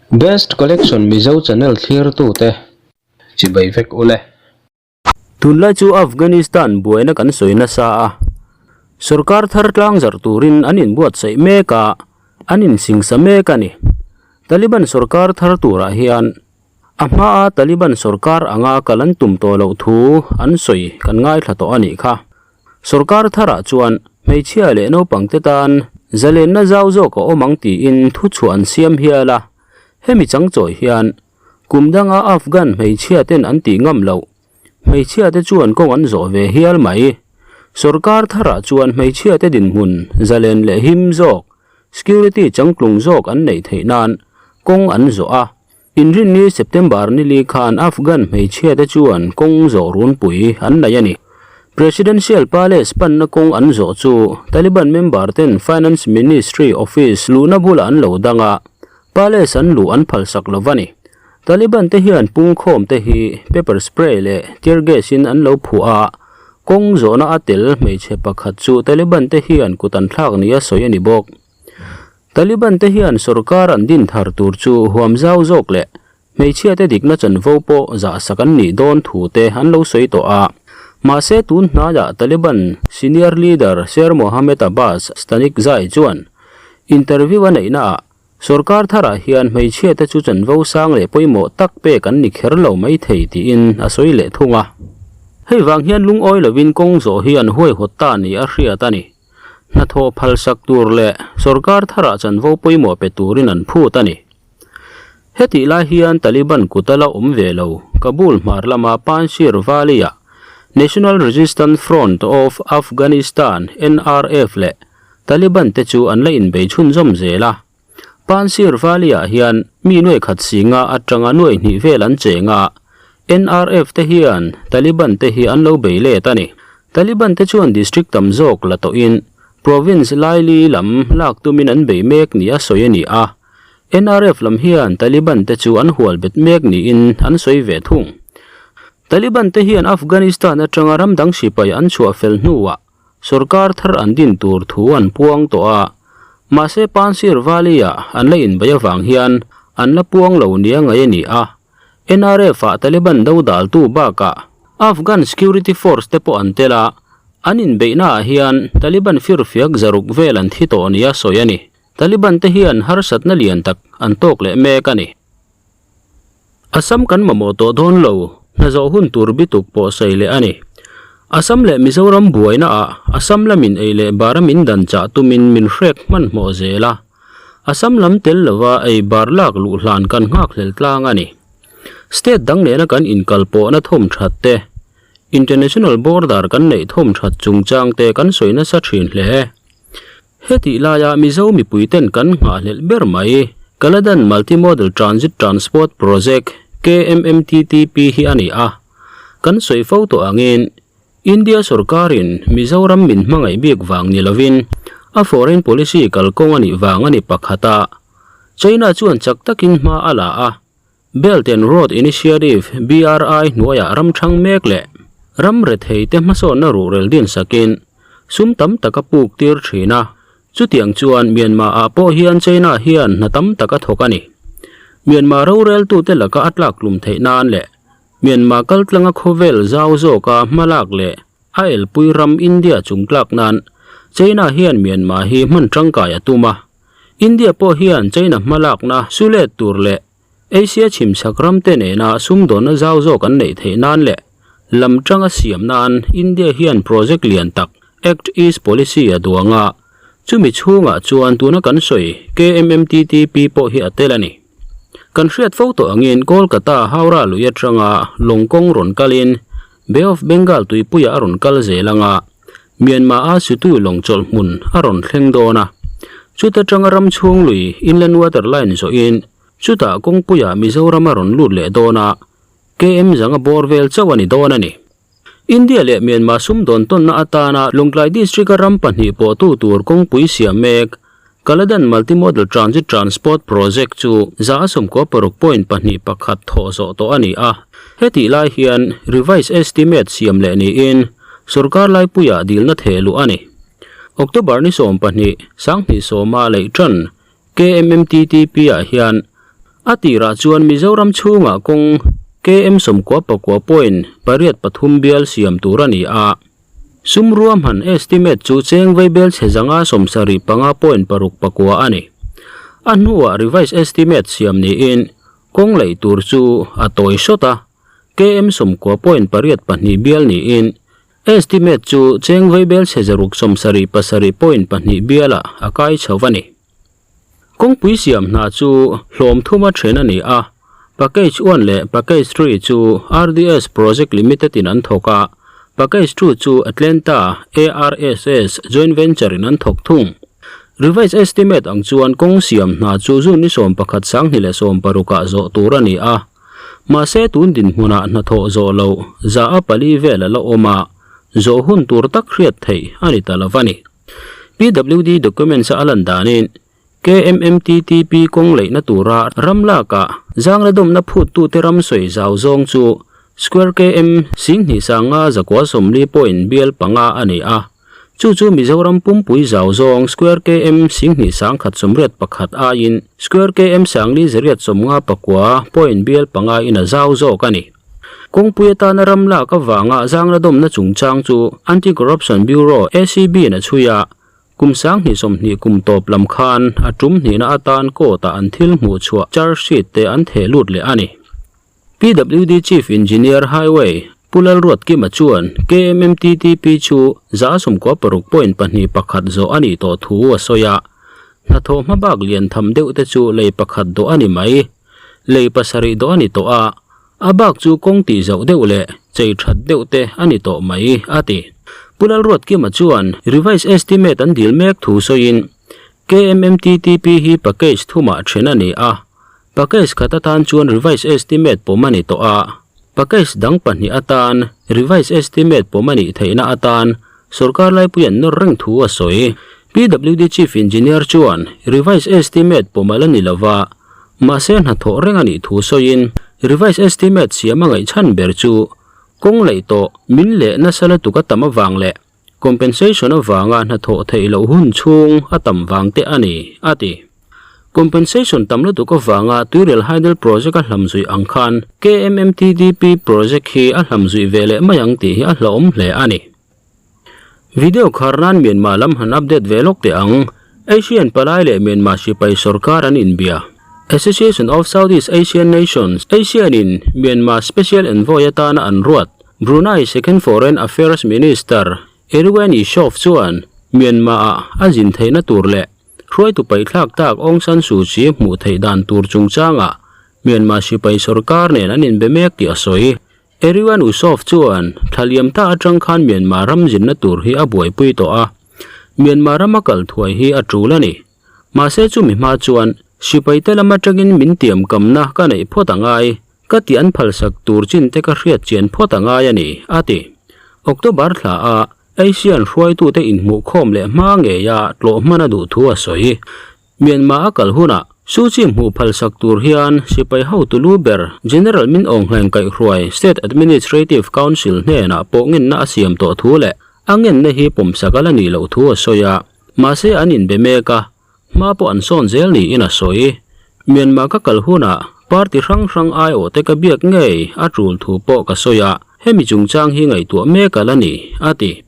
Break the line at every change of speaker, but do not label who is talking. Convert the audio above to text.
Best Collection Mizo channel thlirtute chibai vek ule.
Tunlai chu Afghanistan buaina kan sawi nasa a, sorkar thar tlang zarh turin an inbuatsaih mek a, an insingsa mek a ni. Taliban sorkar thar turah hian a hmaa Taliban sorkar anga kal an tum tawh loh thu an sawi kan ngaithla tawh a nih kha. Sorkar tharah chuan hmeichhia leh naupangte tan zalenna zau zawk a awm ang tiin thuchhuah an siam hial a, hemi changchawi hian kum danga Afghan hmeichhia ten an tih ngam loh hmeichhia te chuan kawng an zawh ve hial mai. Sorkar tharah chuan hmeichhia te dinhmun zalen leh him zawk, security changtlung zawk an neih theih nan kawng an zawh a, Inrinni September nili khan Afghan hmeichhia te chuan kawng zawh runpui an nei a ni. Presidential Palace panna kawng an zawh chu Taliban member ten Finance Ministry office luhna bulah an lo dang a, Palace an luh an phalsak lo va ni. Taliban te hian pungkhawm te hi pepper spray leh tear gas in an lo phuah a, kawng zawhna a tel hmeichhe pakhat chu Taliban te hian kut an thlak nia sawi a ni bawk. Taliban te hian sorkar an din thar tur chu huam zau zawk leh hmeichhia te dikna chanvo pawh zahsak an nih dawn thu te an lo sawi tawh a. Mahse tun hnaiah Taliban senior leader Sher Mohammed Abbas Stanikzai chuan interview a neihnaah sorkar tharah hian hmeichhia te chu chanvo sang leh pawimawh tak pek an ni kher lo mai thei tiin a sawi leh thung a. Hei vang hian lungawi lovin kawng zawh hi an huaihawt ta ni a hriat a ni. Hnathawh phalsak tur leh sorkar tharah chanvo pawimawh pe turin an phut a ni. Hetih lai hian Taliban kut a la awm ve lo, Kabul hmar lama Panjshir Valley-ah National Resistance Front of Afghanistan, NRF, leh Taliban te chu an la inbei chhunzawm zel a. Panjshir Valley-ah hian mi nuai khat singa atanga nuai hnih vel an cheng a, NRF te hian Taliban te hi an lo bei let a ni. Taliban te chuan district tam zawk la tawhin province laili lam lak tumin an bei mek nia sawi a ni a, NRF lam hian Taliban te chu an hual bet mek niin an sawi ve thung. Taliban te hian Afghanistan atanga ram dang sipai an chhuah fel hnuah Sorkar thar an din tur thu an puang tawh a, mahse Panjshir Valley-ah an la inbeih avang hian an la puang lo nia ngaih a ni a. NRF-ah Taliban dodaltu bakah Afghan Security Force te pawh an tel a, an inbeihnaah hian Taliban firfiak zaruk vel an thi tawh nia sawi a ni. Taliban te hian harsatna lian tak an tawk leh mek a ni. Assam kan mamawh tawh dawn lo, hna zawh hun tur bituk pawh sawi leh a ni. Assam leh Mizoram buaina ah Assam lamin ei leh bara min dan chah tumin min hrek hmanhmawh zel a. Assam lam tel lova ei bar lak luh hlan kan nghakhlel tlang a ni. State dang nena kan inkal pawhna thawm that te, International border kan neih thawm that chungchang te kan sawi nasa thin hle. Hetih laia Mizo mipuiten kan nghahhlelh ber mai, Kaladan Multimodal Transit Transport Project, KMMTTP, hi a ni a. Kan sawi fo tawh angin, India sorkarin Mizoram min hmangaih bik vang ni lovin, a foreign policy kalkawng a nih vang a ni pakhat a. China chuan chak takin hma a la a, Belt and Road Initiative, BRI, hnuaiah ram thang mek leh ram rethei te hmasawnna ruhrel din sakin sum tam tak a puk tir thin a, chutiang chuan Myanmar ah pawh hian China hian hna tam tak a thawk a ni. Myanmar roreltute laka a tlaktlum theih nan leh Myanmar kaltlanga khawvel zau zawka hmalak leh a elpui ram India chungtlak nan China hian Myanmar hi hman tangkai a tum a, India pawh hian China hmalakna su let tur leh Asia chhimchhak ramte nena sumdawnna zau zawk an neih theih nan leh lam tanga siam nan India hian project lian tak Act East Policy a duang a, chumi chhungah chuan tuna kan sawi KMMTTP pawh hi a tel a ni. Kan hriat fo tawh angin Kolkata Howrah lui atanga lawng kawng rawn kalin Bay of Bengal tuipuiah a rawn kal zel anga Myanmar a Sutu lawng chawlh hmun a rawn thleng dawn a. Chuta tanga ram chhung lui Inland Water Line zawhin chutah kawngpuiah Mizoram a rawn lut leh dawn a, KM zanga bawr vel chauh a ni dawn a ni. India leh Myanmar sumdawn tawnna atana Lawngtlai District-a ram pahnih pawhtu tur kawngpui siam mek Kaladan Multimodal Transit Transport Project chu 96.21 thawh zawh tawh a ni a. Hetih lai hian revised estimate siam leh niin sorkar laipuiah dilna theh luh a ni. October ni 12, 2020 leih tan KMMTTP ah hian. A tirah chuan Mizoram chhungah kawng KM 99 point pariat pathum bial siam tur a ni a. Sum ruahman estimate chu cheng vaibel chhe zanga 75 point paruk pakua a ni. A hnuah revised estimate siam niin kawng laih tur chu a tawi sawt a, KM 90 point pariat pahnih bial niin estimate chu cheng vaibel chhe zaruk 77 point pahnih bialah a kai chho a ni. Kawngpui siam hna chu hlawm thuma then a ni a, Package one leh Package three chu RDS Project Limited in an thawk a, Package two chu Atlanta ARSS Joint Venture in an thawk thung. Revised estimate ang chuan kawng siam hna chu June ni 11 2016 ah zawh tur a ni a, mahse tun dinhmunah hnathawh zawh loh za a pali vel a la awm a, zawh hun tur tak hriat theih a ni ta lo a ni. PWD documents a lan danin KMMTTP kawng leihna tura ram lakah zangna dawmna phuttute ram sawi zau zawng chu Square KM 10 sanga zakua 40 point bial panga a ni a. Chu chu Mizoram pumpui zau zawng Square KM 10 sang khat 81 aiin Square KM sangli zariat sawmnga pakua point bial panga in a zau zawk a ni. Kawngpui atana ram lak avanga zangna dawmna chungchang chu Anti-Corruption Bureau, ACB, in a chhui a, kum 2020 kum tawp lam khan a tum hnihna atan court-ah an thil hmuh chhuah charge sheet te an theh lut leh a ni. PWD Chief Engineer Highway, Pu Lalruatkima chuan KMMTTP chu 96 point pahnih pakhat zawh a nih tawh thu a sawi a, hnathawh hmabak lian tham deuh te chu lei pakhat dawh a ni mai. Lei pasarih dawh a ni tawh a, a bak chu kawng tih zauh deuh leh chei that deuh te a ni tawh mai, a ti. Pu Lalruatkima chuan revised estimate an dil mek thu sawiin, KMMTTP hi package thumah then a ni a, package khat atan chuan revised estimate pawm a ni tawh a, package dang pahnih atan revised estimate pawm a nih theihna atan sorkar laipui an nawr reng thu a sawi. PWD Chief Engineer chuan revised estimate pawm a la ni lova, Mahse hnathawh reng a nih thu sawiin revised estimate siam a ngaihchhan ber chu kawng laih tawh min leh nasa lutuk a tam avang leh compensation avanga hnathawh theih loh hun chhung a tam vang te a ni, a ti. Compensation tam lutuk avanga Tuirial Hydel Project a hlamzuih ang khan KMMTDP project hi a hlamzuih ve leh mai ang tih hi a hlauhawm hle a ni. Video khar nan Myanmar lam han update ve lawk teh ang. Asian palai leh Myanmar sipai sorkar an inbia. Association of Southeast Asian Nations, ASEAN, in Myanmar Special Envoy atana an ruat, Brunei Second Foreign Affairs Minister Erywan Yusof chuan Myanmar-ah a zin theihna tur leh hruaitu paihthlak tak Aung San Suu Kyi hmuh theih dan tur chungchangah Myanmar sipai sorkar nen an inbe mek tih a sawi. Erywan Yusof chuan thla liam ta atang khan Myanmar ram zinna tur hi a buaipui tawh a, Myanmar rama kal thuai hi a tul a ni. Mahse chumi hma chuan sipaite lam atangin min tiam kamna ka neih phawt a ngai, ka tih an phalsak tur chin te ka hriat chian phawt a ngai a ni, a ti. October thla a Asian hruaitute inhmuhkhawm leh hma ngeia tlawh hman a duh thu a sawi. Myanmar a kal hunah Suu Kyi hmuh phalsak tur hian sipai hotu lu ber General Min Aung Hlaing kaihhruai State Administrative Council hnenah pawh ngenna a siam tawh thu leh a ngenna hi pawmsak a la nih loh thu a sawi a, mahse an inbe mek a, hma pawh an sawn zel niin a sawi. Myanmar ka kal hunah party hrang hrang aiawhte ka biak ngei a tul thu pawh ka sawi a, hemi chungchang hi ngaihtuah mek a la ni, a ti.